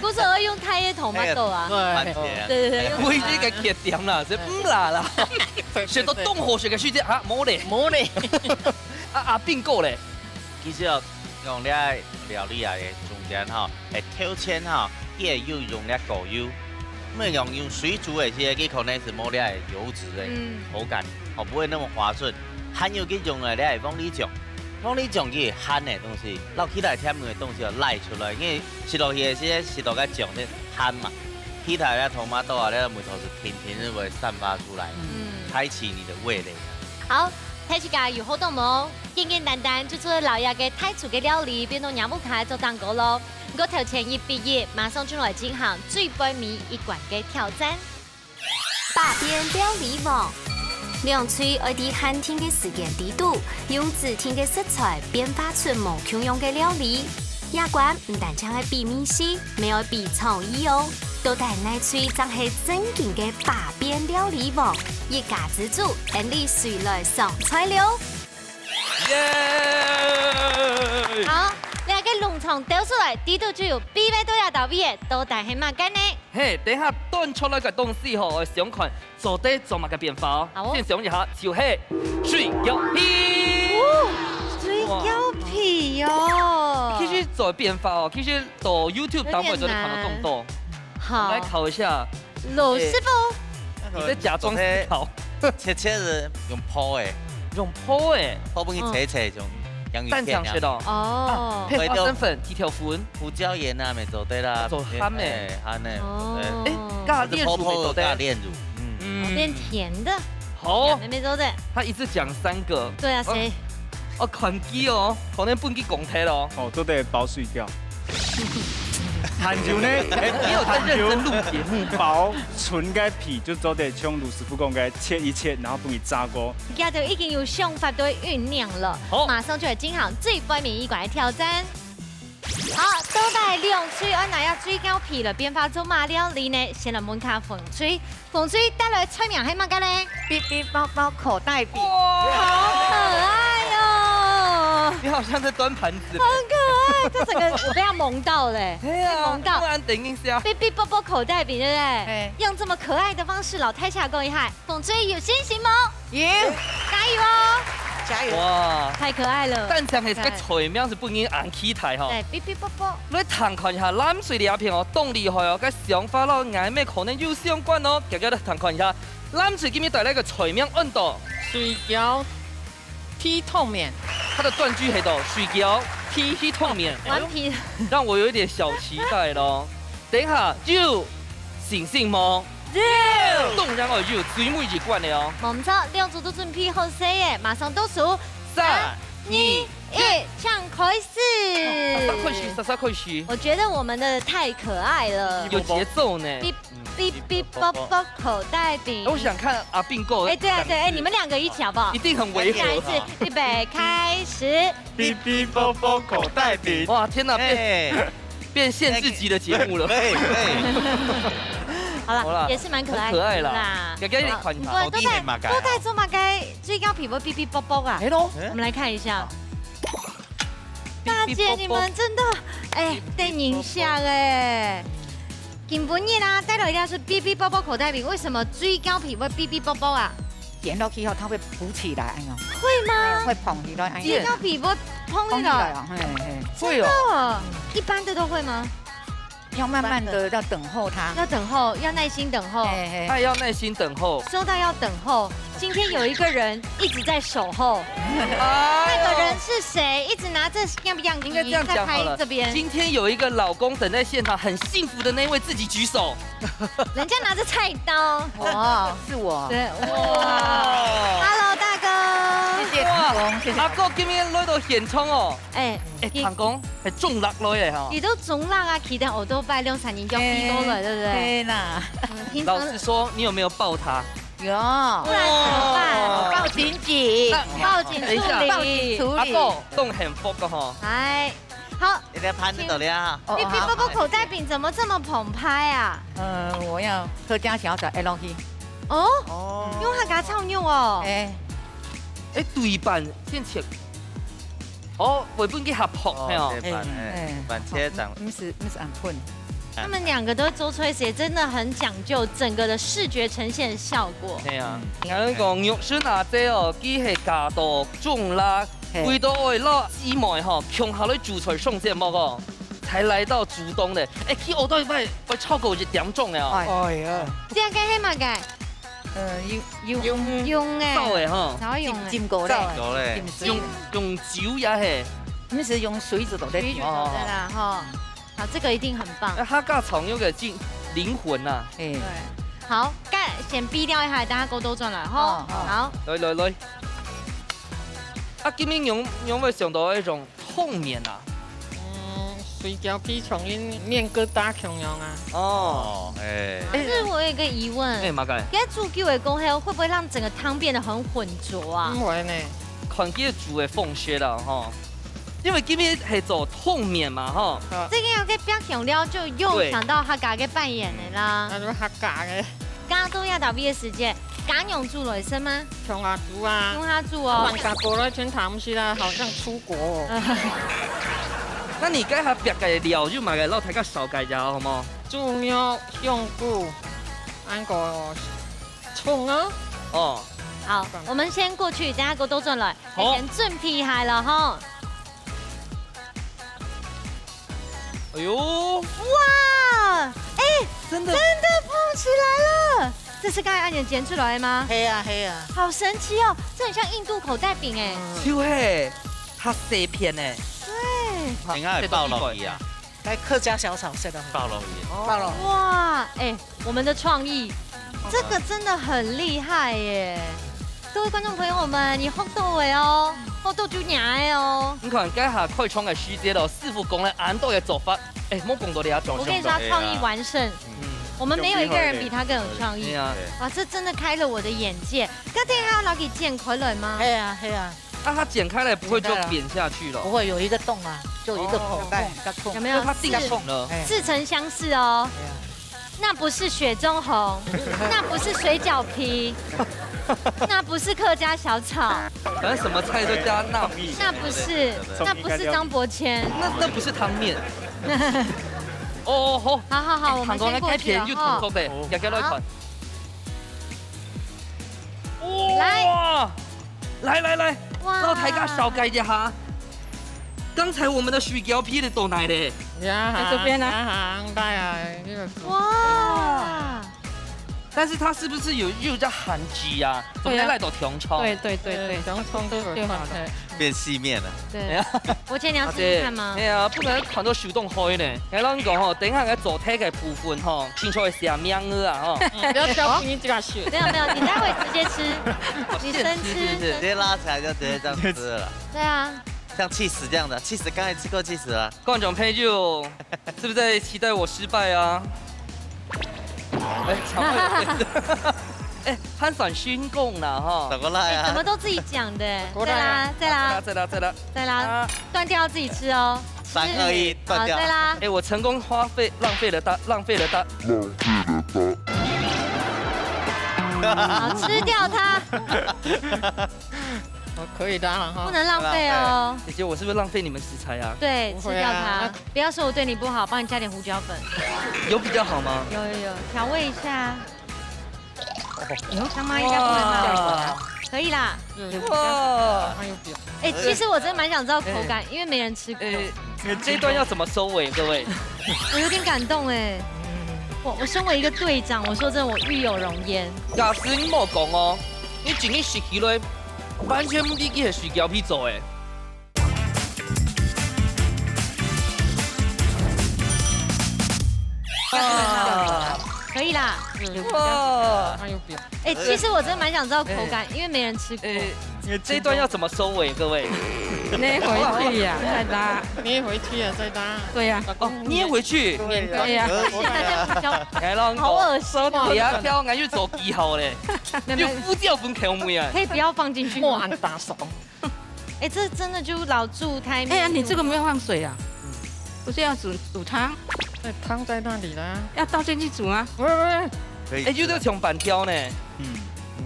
故所愛用大个tomato啊。對。番茄啊。對，對，對，用，毋係這個缺點啦，係毋辣啦。食到當好食个時節，啊，無咧。無咧。啊，啊，冰果咧。其實哦，用這料理啊，中間吼，會挑選吼，佢會有用這果油。毋係用，用水煮个，其實佢可能係無這油脂个，嗯。口感，哦，不會那麼滑順。還有佢用个這鳳梨醬。 鳳梨醬佢係鹹个東西，摎其他甜个東西哦，拉出來，因為食落去个時節，食到該醬係鹹嘛，其他个tomato啊，這味道係甜甜，係會散發出來，嗯。開啟你的味蕾。好，大自家有學到無？簡簡單單，就做得摎這個大廚个料理，變到若屋下做蛋糕咯。毋過頭前一比一，馬上就來進行最背尾一關个挑戰。 百變料理王。兩隊愛在限定个時間裡肚，用指定个食材變化出無共樣个料理。這關毋單淨愛比味緒，乜愛比創意哦。到底哪隊正係正經个百變料理王？一家之煮，𫣆俚隨來上菜了。耶！好，這個籠床倒出來，裡肚就有秘密到這到位个，到底係麼个呢？ 嘿，等下端出來个東西吼，愛想看做得做麼个變化哦。好哦。先想一下，就係水餃皮。哦，水餃皮哦。哇。其實做變化哦，其實到YouTube頂背做得看到當多。有點難。好。我們來考一下。老師傅。欸，你在假裝思考。切切仔用烰个。用烰个？烰分佢脆脆，嗯。像洋芋片一樣。單淨食哦。哦。啊，配花生粉、甜條粉。 胡椒鹽啊，乜做得啦。做鹹个。欸，鹹个，哦。對。欸，加煉乳乜做得。或者烰烰加煉乳，嗯。嗯。變甜的。哦，妹妹做得。他一次講三個。對啊，哦，誰？哦，看佢哦，可能分佢講忒哦。哦，做得包水餃。還有呢，哎，你有在認真錄節目。包純个皮就做得像盧師傅講个切一切，然後分佢炸過。佢就已經有想法都會醞釀了，好。馬上就來進行最尾一關的挑戰。 好，到底兩隊愛拿這水餃皮來變化做麼个料理呢？先來問下紅隊，紅隊帶來菜名係麼个呢？嗶嗶啵啵口袋餅。哇！好可愛哦！你好像在端盤子。很可愛，這整個我被它萌到了，哎呀，被萌到。不然等一下。嗶嗶啵啵口袋餅，對不對？哎。用這麼可愛的方式，摎大家講一下，紅隊有信心無？ 耶！加油哦！加油！哇！太可愛了。單淨係个菜名就分人恁期待吼。對，嗶嗶啵啵。來聽看一下藍隊這片哦，當厲害哦，个想法咯，𠊎乜可能有相關哦。遽遽來聽看一下，藍隊今日帶來个菜名安到。水餃皮湯麵。他的斷句係到水餃皮湯麵。完皮。讓我有一點小期待咯。等一下，有信心無？ 有！當然愛有最尾一關了哦。無錯，兩組都準備好勢耶，馬上倒數。三、二、一，請開始。煞煞開始，煞煞開始。我覺得我們的太可愛了。有節奏呢。嗶嗶啵啵口袋餅。我想看阿斌哥。哎，對啊，對，哎，你們兩個一起好不好？一定很違和哈。再來一次，預備，開始。嗶嗶啵啵口袋餅。哇，天哪，變，哎。 變限制級的節目了。哎，哎。好啦，好啦，也是蠻可愛的啦。很可愛啦。給，給你看一下。毋過到底，到底係麼个啊？到底做麼个水餃皮會嗶嗶啵啵啊？係咯。我們來看一下。大姐，嗶嗶啵啵。你們真的，哎，得人惜哎。今晡日啊，帶來的是嗶嗶啵啵口袋餅，為什麼水餃皮會嗶嗶啵啵啊？ 剪落去後，它會浮起來，哎喲。會嗎？哎，會膨起來，哎喲。剪到皮會膨起來。膨起來啊，嘿，嘿。會哦。真的哦？一般的都會嗎？要慢慢地要等候它。要等候，要耐心等候。嘿，嘿。他要耐心等候。說到要等候，今天有一個人一直在守候。哎喲。那個人是誰？一直拿著樣不樣，應該這樣講好了。在拍這邊。今天有一個老公等在現場，很幸福的那一位，自己舉手。 人家拿著菜刀。我，是我。對，哇。哇。Hello，大哥。謝謝唐公，謝謝。阿哥今日來到現場哦。哎，哎，唐公，還中落來个吼。佢都中落啊，騎等奧多拜，兩三人就飛過來，對不對？對啦。嗯，平常老實說，你有沒有抱他？有。不然怎麼辦？抱緊緊。那抱緊處理。等一下。抱緊處理。阿哥，當幸福个吼。哎。 好，你的盤子到了啊。哦，嗶嗶啵啵口袋餅怎麼這麼澎湃啊？呃，我要客家小炒，哎，落去。哦，哦。用客家炒肉哦。哎。哎，對半，先切。哦，會分佢合拍，哦，嘿哦。對半，哎，哎，哎。半切這樣。毋係，毋係恁粉。他們兩個都做出來時，真的很講究整個的視覺呈現效果。對啊，嗯。𠊎講玉順阿姐哦，佢係嫁到中壢， 嘿。為到愛摎姊妹吼，共下來煮菜上節目哦，才來到竹東的。哎，去學到一擺，會超過一點鐘了哦。哎。哎呀。這個係麼个？呃，用，用，用，用的。燥的吼。燥用的。浸過嘞。浸過嘞。浸水。用，用酒也係。毋係用水煮到的。水煮到的啦，吼。好，這個一定很棒。哎，客家炒肉个靈魂吶。哎。對。好，該先比掉一下，等下過倒轉來吼。哦，哦。好。來，來，來。 啊，今日仰，仰會想到該種湯麵啊？嗯，水餃皮像恁麵疙瘩共樣啊。哦。哦，哎。可是我有一個疑問，哎，麼个？該煮久了過後，會不會讓整個湯變得很渾濁啊？毋會呢。看佢煮个方式啦，吼。因為今日係做湯麵嘛，吼。啊。這個要該放香料，就又想到客家个扮演的啦。那就客家个。 加多一大杯个時間，家娘煮來食嗎？共下煮啊。共下煮哦。放下鍋來全湯水啦，好像出國哦。那你該下別个料有麼个，摎大家紹介一下好無？豬肉、香菇，還有蔥啊。哦。好，我們先過去，等下過倒轉來。好。先準備好了吼。 哎喲。哇，哎，真的。真的膨起來了！這是剛才阿年煎出來的嗎？係啊，係啊。好神奇哦，這很像印度口袋餅哎。就係，它細片呢。對。應該會爆落去啊。來客家小炒食到。爆落去。爆落。哇，哎，我們的創意，這個真的很厲害耶。各位觀眾朋友們，你學到个哦，學到就贏个哦。你看，這下開場个時節咯，師傅講了恁多个做法，哎，莫講到這樣，我跟你說，他創意完勝，嗯。我們沒有一個人比他更有創意。對啊。哇，這真的開了我的眼界。該等下要拿給剪開來嗎？係啊，係啊。那它剪開來不會就扁下去了？不會，有一個洞啊，就有一個孔，哦。洞，一個孔。有沒有？就它定型了。哎。似曾相識哦。對啊。 那不是雪中紅，那不是水餃皮，那不是客家小炒，反正什麼菜都加納米。那不是，那不是張伯謙。那，那不是湯麵。哦，好。好，好，好，我們先過去了，哈。行，該片就同桌个，好。大家來看。好。哇！來。來，來，來。哇！摎大家紹介一下。 剛才我們的水餃皮的到哪裡？呀，在這邊啊。呀，來啊，那個。哇！但是它是不是有，又有在含汁啊？怎麼來到香腸？對，對，對，對。香腸都有放在。變細麵了。對。哎呀。我今天你要試試看嗎？哎呀，不能看到手動開呢。𠊎摎你講吼，等一下𠊎做菜个部分吼，清楚一下名字啊吼。嗯，不要挑起你這個血。沒有，沒有，你待會直接吃，你生吃。直接拉起來就直接這樣吃了啦。對啊。 像起司這樣的，起司剛才吃過起司啊。觀眾朋友，是不是在期待我失敗啊？哎，搶話。哎，還算成功了哈。怎麼啦呀？哎，怎麼都自己講的？過來啊。再啦，再啦。再啦，再啦，再啦。啊。斷掉自己吃哦。三二一，斷掉。好，再啦。哎，我成功花費，浪費了大，浪費了大。好，吃掉它。 哦，可以的啊，哈。不能浪費哦。姐姐，我是不是浪費你們食材啊？對，不會啊。吃掉它。不要說我對你不好，幫你加點胡椒粉。有比較好嗎？有，有，有，調味一下。哦。哎呦，香媽應該不能罵我吧？哇。可以啦。有，有，哇。它有比較。哎，其實我真的蠻想知道口感，哎。因為沒人吃過。哎，這一段要怎麼收尾，各位？我有點感動哎。我，我身為一個隊長，我說真的，我與有榮焉。假使你無講哦， 你真个食起來，完全毋知佢係水餃皮做个。啊。可以啦。哇。哎，其實我真的蠻想知道口感，哎。因為沒人吃過。哎，這一段要怎麼收尾，各位？捏回去呀，再拉。捏回去啊，再拉。對呀。哦，捏回去。對呀。對呀。可以啊。現在在胡椒。來咯，好噁心哦。你要挑，𠊎又做記號咧。 沒有，沒有。有胡椒粉口味啊。可以不要放進去嗎？莫按打爽。哎，這真的就老煮台面。哎呀，你這個沒有放水啊？嗯。不是要煮，煮湯？那湯在那裡啦。要倒進去煮嗎？喂，喂，喂。可以吃了。哎，有得像粄條呢。嗯，嗯。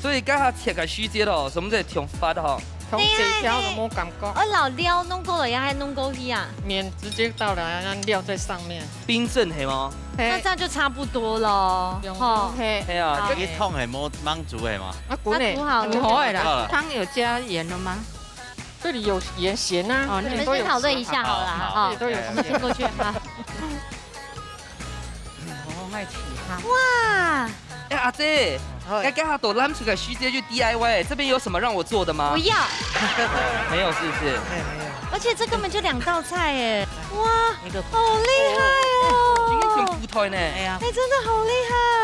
所以剛才切个時節咯，什麼叫像發吼？像粄條都無感覺。哦，老料弄過了呀，還弄過去啊？麵直接倒了，讓料在上面。 冰鎮係無？那這樣就差不多了，吼。係啊，好。這一桶係無燜煮个嘛？啊，滾咧，它煮好了。煮好了啦。好了。湯有加鹽了嗎？這裡有鹽，鹹啊，哦，那這裡都有。我們先討論一下好了，好，好。這裡都有。我們先過去，好。哦，愛起哈。哇！哎，阿姐，嗨。該這下都攬出來時節就D I Y，這邊有什麼讓我做的嗎？不要。沒有，是不是？哎，沒有。而且這根本就兩道菜哎，哇，一個好厲害哦！今天挺不錯呢。哎呀。哎，真的好厲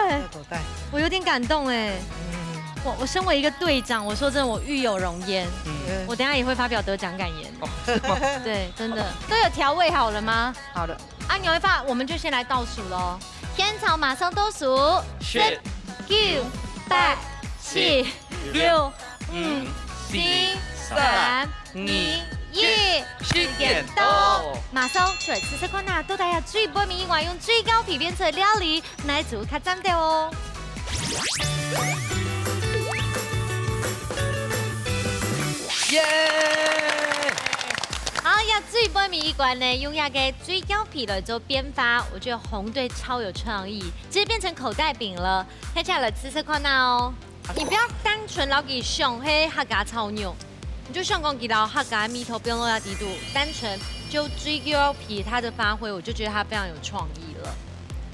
害。這口袋。我有點感動哎。嗯。我，我身為一個隊長，我說真的，我與有榮焉。嗯。我等下也會發表得獎感言。哦，是嗎？對，真的。都有調味好了嗎？好了。 啊，牛一發，我們就先來倒數咯。現場馬上倒數，十、九、八、七、六、五、四、三、二、一，時間到。馬上出來試食看啊，到底係最尾一關用水餃皮變出个料理，哪一組較讚个哦？耶！好，這最尾一關呢，用這個 水餃皮來做變化，我覺得紅隊超有創意，直接變成口袋餅了。大家來試試看啊哦！你不要單純摎佢想係客家炒肉，你就想講佢摎客家味道放落去裡肚，單純就水餃皮它的發揮，我就覺得它非常有創意了。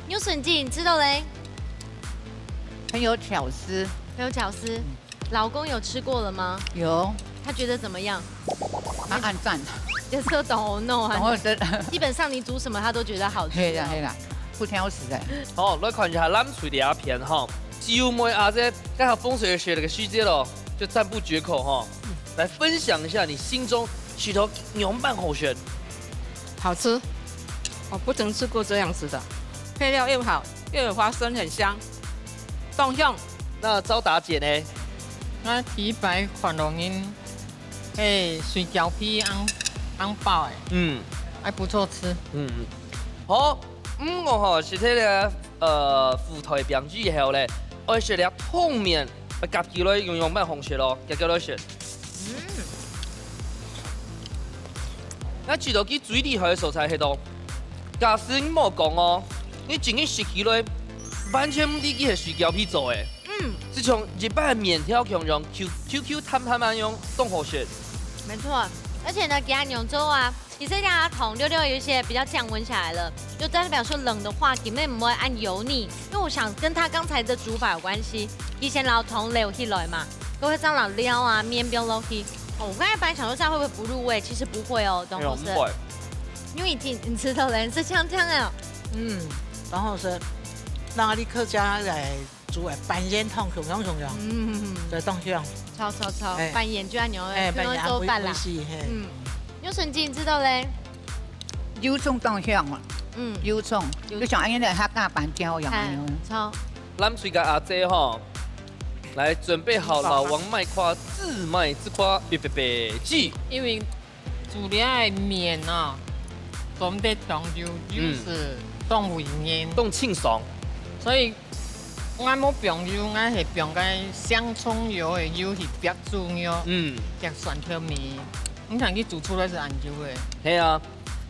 牛沈靜，你知道嘞？很有巧思。很有巧思。嗯。 老公有吃過了嗎？有。他覺得怎麼樣？他按讚。也是有懂哦，no啊。懂哦，這基本上你煮什麼，他都覺得好吃哦。係啦，係啦，不挑食的。好，來看一下藍隊這片吼，姊妹啊，這該下風水學个時節咯，就讚不絕口哈。來分享一下你心中食到仰般好食。好吃，我不曾吃过这样子的，配料又好，又有花生，很香，当香。那招达姐呢？我第一擺看到恁，嘿，水餃皮恁恁包誒，嗯還不錯吃。嗯，好，毋過吼，食這个呃福袋餅以後咧，愛食了湯麵，愛夾起來用仰般方式咯，夾起來食。嗯，我知道佢最厲害个所在係到，假使你無講哦，你真个食起來，完全毋知佢係水餃皮做个。嗯，就像一般个麵條共樣，Q Q Q彈彈恁樣，當好食。没错，而且呢，佢恁樣做啊，其實這下糖溜溜有一些比較降溫下來了，就代表說冷的話，裡面不會按油膩。因為我想跟它剛才的煮法有關係，佢先摎糖撈起來嘛，過後再摎料啊、麵包落去。哦，我剛才本來想說這樣會不會不入味，其實不會哦，懂我意思？哎呦，毋會。因為已經你吃到了，是香香的。嗯，然後是讓你客家來煮个粄圓湯，雄雄雄雄，嗯，對，當香。超超超，哎粄圓就恁樣，哎，就用粄圓做粄啦微。微細，嘿。嗯，有順進知道咧。油蔥當香啊，嗯，油蔥，油就像恁樣个客家粄條一樣恁樣。超。藍水个阿姐吼，來準備好了，王麥夸、自麥之夸，預備備，起。因為煮這个麵啊，總得當油，油是當為人，當清爽。所以我無放油，我係放該香蔥油个油去煏豬肉，嗯，煏蒜頭麵。你看佢煮出來係恁油个。係啊，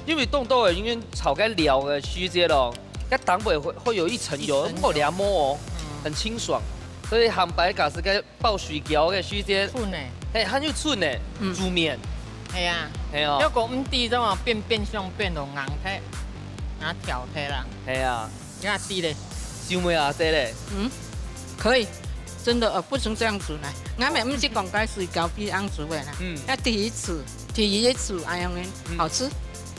因為當多个因為炒該料个時節咯，該當會會會有一層油，一層油莫料摸哦，嗯，很清爽。所以坦白講，係該包水餃个時節，脆呢，嘿，還有脆呢，嗯煮麵，係啊。係哦，如果毋知，就變變相變到硬忒，啊，跳忒啦，係啊。你看知咧。小妹阿姐咧，嗯，可以，真的呃不曾这样煮呢。俺们毋是講該水餃皮恁煮个啦，嗯那第一次，第一次哎呀，嗯好吃。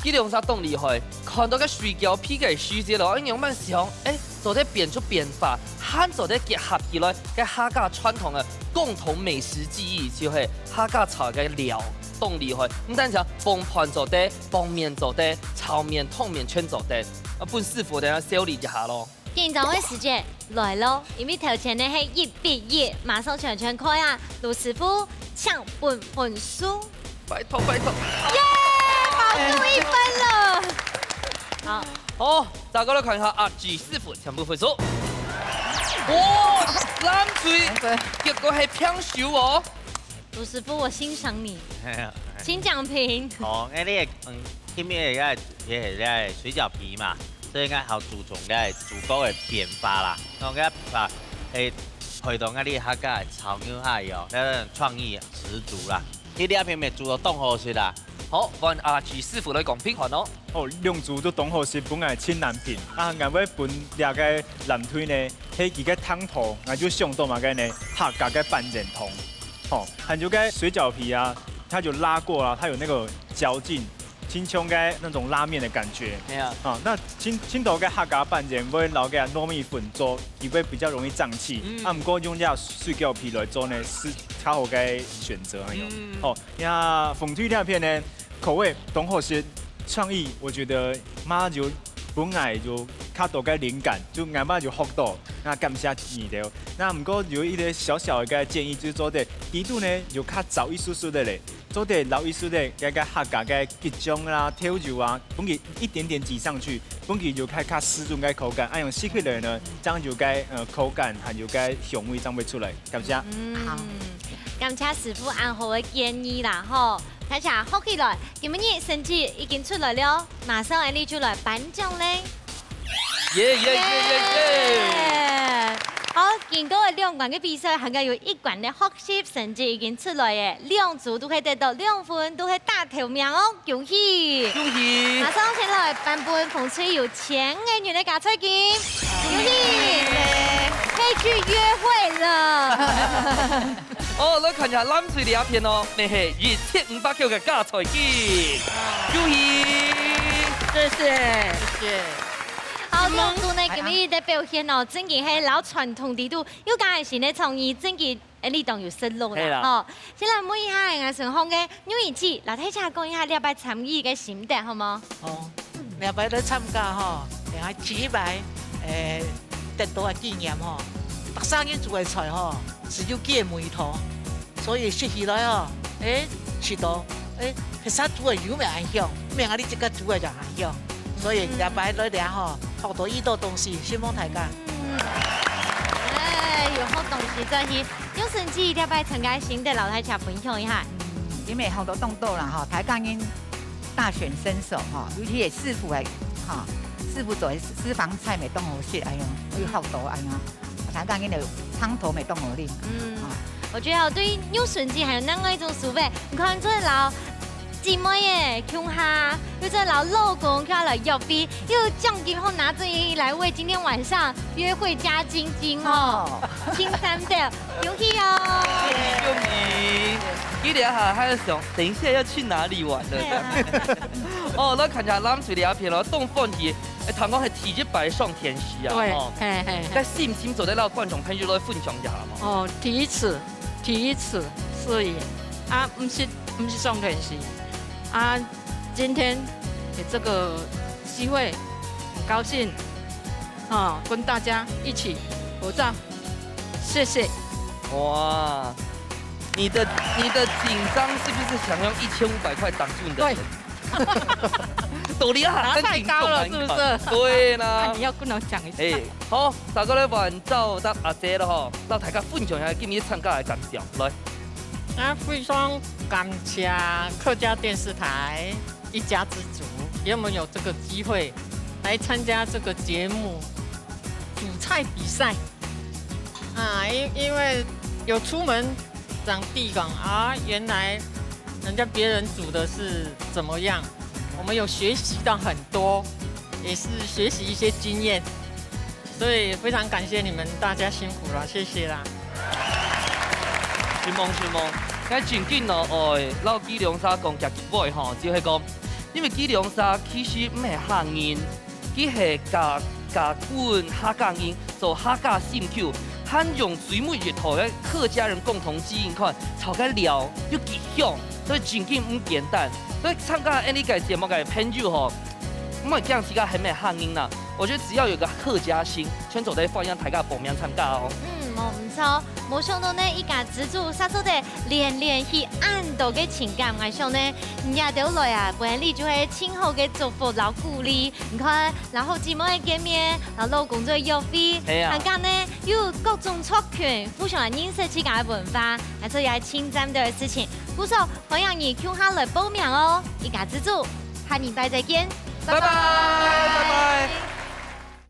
佢兩儕當厲害，看到个水餃皮个時節咯，因為慢想，哎，做得變出變化，還做得結合起來，該客家傳統个共同美食記憶，就係客家炒个料，當厲害。毋單淨放飯做得，放麵做得，炒麵、湯麵全做得。啊，分師傅等下修理一下咯。緊張个時節來咯，因為頭前呢係一比一，馬上全全開啊！盧師傅，請分分數。拜託拜託。耶，保住一分了。好，好，再過來看一下阿志師傅全部分數。哇，藍隊，結果係平手哦。盧師傅，我欣賞你，係啊。請講評。哦，該你个，嗯，今日个也係个水餃皮嘛，所以應該好注重个主角个變化啦。講个變化，會配到該你客家个炒牛蝦哦，該創意十足啦。佢這片面煮到當好食啦。好，換阿志師傅來講評判哦。哦，兩組都當好食，本來盡難評。啊，𠊎會分這个藍隊呢，係佢个湯頭，𠊎就想到麼个呢？客家个粄圓湯。哦，還有个水餃皮啊，它有拉過啊，它有那個嚼勁，盡像个那種拉麵的感覺。係啊，啊，那盡盡多个客家粄圓會摎个糯米粉做，佢會比較容易脹氣。嗯啊，毋過用這水餃皮來做呢，係較好个選擇。哎喲，嗯哦，那紅隊這片呢，口味當好食，創意我覺得嘛就本來就較多个靈感，就𠊎嘛就學到，那感謝你兜。那毋過有一個小小个建議，就係做得底肚呢有較燥一絲絲个咧，做得摎一絲个該个客家个桔醬啦、豆油啊，分佢一點點擠上去，分佢有較較適中个口感，恁樣食起來呢，正有个呃口感還有个香味正會出來，感謝。嗯，感謝師傅恁好个建議啦吼，大家學起來。今日成績已經出來了，馬上𠊎俚就來頒獎咧。耶耶耶耶耶！耶！好，經過兩關个比賽，還過有一關个學習，成績已經出來耶，兩組都係得到兩分，都係打頭名哦，恭喜！恭喜！馬上先來頒分紅隊有千個銀个加菜金，恭喜！可以去約會了。哦，來看一下藍隊這片哦，乜係一千五百九个加菜金，恭喜！謝謝。謝謝。好，兩組呢今日个表現哦，真經係摎傳統底肚又加个新个創意，真經恁呢當有失落啦，係啦。吼。先來問一下𠊎身項个玉怡姊，摎大家講一下這擺參與个心得，好無？哦，這擺來參加吼，𠊎第一擺，誒，得到个經驗吼，逐儕人煮个菜吼，係有佢个味道，所以食起來吼，誒，食到，誒，別儕煮个又毋係恁香，毋係𠊎俚自家煮个就恁香，所以這擺來這吼，學到已多東西，希望大家。嗯，哎，有好東西再去。 玉順姊這擺參加心得摎大家分享一下。嗯，因為學到當多啦吼，大家人大選身手吼，尤其係師傅个吼，師傅做个私房菜乜當好食，哎喲，有學到哎喲，大家人个湯頭乜當好啉。嗯，啊。我覺得對玉順姊還有另外一種思維，你看這老 姊妹仔，共下又再摎老公共下來約會，又有獎金好拿，終於來為今天晚上約會加薪金哦。哦。輕鬆的，恭喜哦！恭喜恭喜！佢這下還在想，等一下要去哪裡玩呢？對啊。哦，𠊎看一下藍隊這片咯，當歡喜，誒，聽講係第一擺上電視啊，對，哦。嘿，嘿，嘿。該信心做得摎觀眾朋友來分享一下嘛？哦，第一次，第一次，所以啊，毋係，毋係上電視。 啊，今天有這個機會，很高興，哦，跟大家一起合照，謝謝。哇，你的，你的緊張是不是想用一千五百塊擋住你的人？對。道理啊，拿太高了，是不是？對啦。啊，你要跟我講一下。哎，好，再過來換趙達阿姐了吼，摎大家分享一下今日參加的感想，來。 那非常感謝客家電視台一家之煮，給我們有這個機會來參加這個節目煮菜比賽。啊，因，因為有出門長地講啊，原來人家別人煮的是怎麼樣，我們有學習到很多，也是學習一些經驗。 所以非常感謝你們大家辛苦了，謝謝啦。承蒙，承蒙。該正經哦，愛摎佢兩儕講幾句話吼，就係講，因為佢兩儕其實毋係客人，佢係嫁，嫁分客家人，做客家心臼，還用最尾一道个客家人共同基因款，炒个料又幾香，所以正經毋簡單。所以參加𠊎俚个節目个朋友吼， 毋會驚自家係毋係客人啦，我覺得只要有個客家心，全做得歡迎大家報名參加哦。嗯，無毋著。無想到呢，一家之煮煞做得連連去恁多个情感。𠊎想呢，你這兜來啊，本來就係盡好个祝福摎鼓勵。你看，摎好姊妹个見面，摎老公做約會，係啊。還加呢，又有各種族群互相來認識自家个文化，還做也係盡讚个事情。故所，歡迎你共下來報名哦！一家之煮，下禮拜再見，拜拜，拜拜。